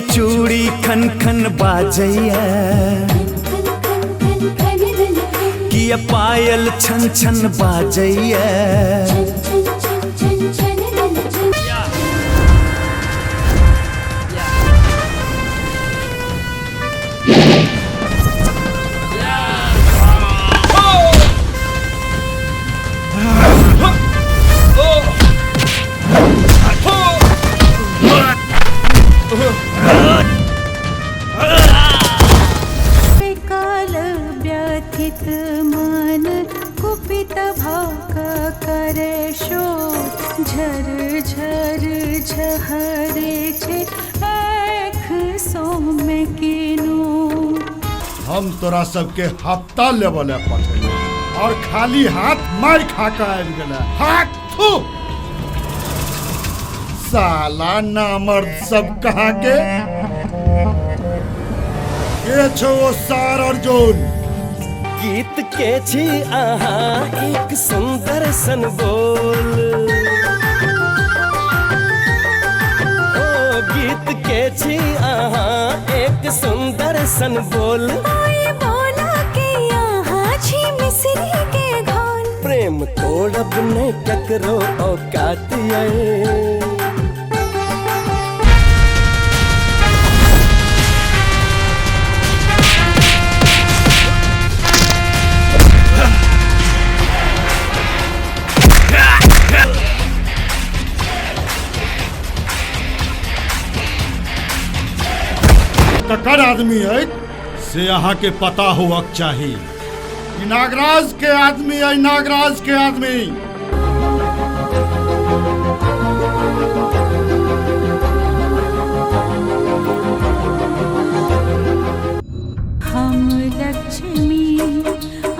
चूड़ी खन खन बाजैया, किया पायल छन छन बाजैया। काल व्यथित मन कुपित भाक करे शोर, झर झर झहरे छे आँख सौम्य केनो। हम तोरा सबके हफ्ता लेवल पठेले और खाली हाथ मार खा के आबि गेले। हाथ थू साला नामर्द सब कहाँ के के छो ओ सार अर्जुन। गीत के छी अहाँ एक सुंदर सन बोल, ओ गीत के छी अहाँ एक सुंदर सन बोल। बोला के यहाँ छी मिश्री के घोल, प्रेम तोड़ब ने ककरो औकात ये। ककर आदमी है से अहाँ के पता होवक चाही। ई नागराज के आदमी है, नागराज के आदमी। हम लक्ष्मी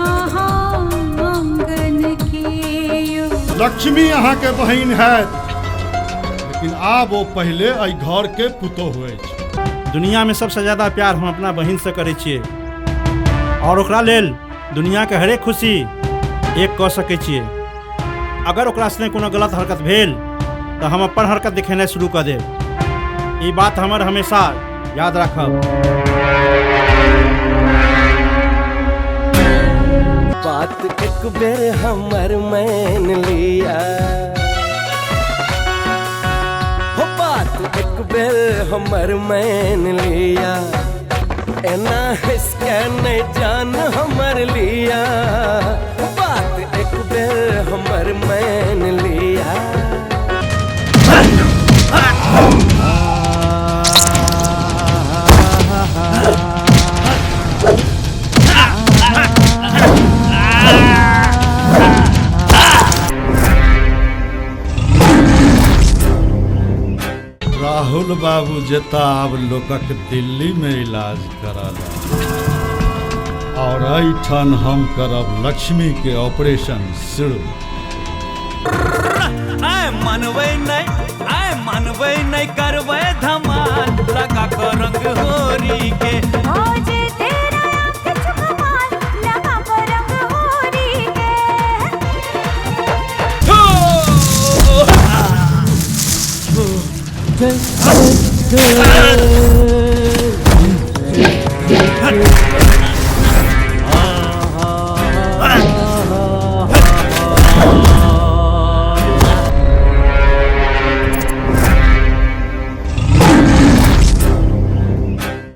अहाँ आंगन के यो। लक्ष्मी अहाँ के बहिन है, लेकिन आब वो पहले एहि घर के पुतोहु अछि। दुनिया में सबसे ज्यादा प्यार हम अपना बहिन से करै छियै और ओकरा लेल दुनिया के हरेक खुशी एक कऽ सकै छियै। अगर ओकरा संगे कोनो गलत हरकत भेल तऽ हम अपन हरकत देखेनाइ शुरू कऽ देब। ई बात हमर हमेशा याद राखब। बात एक बेर हमर मान लिया, हो बात एक बेर हमर मान लिया, एना हंसके नहीं जान हमर लिया, बात एक बेर हमर मान लिया। राहुल बाबू जेता आब लोकक दिल्ली में इलाज कराला और एहिठाम हम करब लक्ष्मी के ऑपरेशन शुरू। आय मनबै नहीं, आय मनबै नहीं करबै धमाल लगा के रंग होरी के। आज